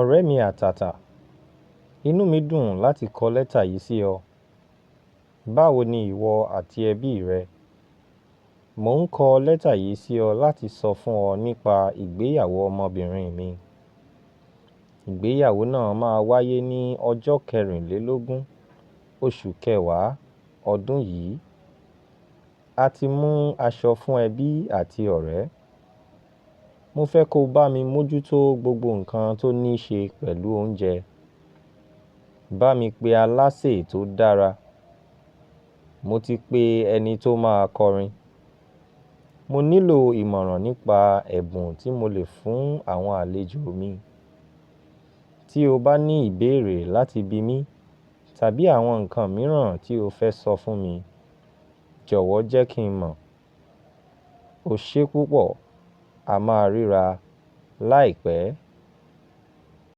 Ọ̀rẹ́ mi àtàtà, inú mi dùn láti kọ lẹ́tà yìí sí ọ. Báwo ni ìwọ àti ẹbí rẹ? Mò ń kọ lẹ́tà yìí sí ọ láti sọ fún ọ nípa ìgbéyàwó ọmọbìnrin mi. Ìgbéyàwó náà máa wáyé ní ọjọ́ kẹrìnlélógún, oṣù kẹwàá, ọdún yìí. A ti mú aṣọ fún ẹbí àti ọ̀rẹ́. Mo fẹ́ kó bá mi mójútó gbogbo nǹkan tó ní ṣe pẹ̀lú oúnjẹ. Bá mi pe alásè tó dára. Mo ti pe ẹni tó máa kọrin. Mo nílò ìmọ̀ràn nípa ẹ̀bùn tí mo lè fún àwọn àlejò mi. Tí o bá ní ìbéèrè láti bi mí tàbí àwọn nǹkan mìíràn tí o fẹ́ sọ fún mi, jọ̀wọ́ jẹ́ kí n mọ̀. O ṣe púpọ̀, a máa ríra láìpẹ́.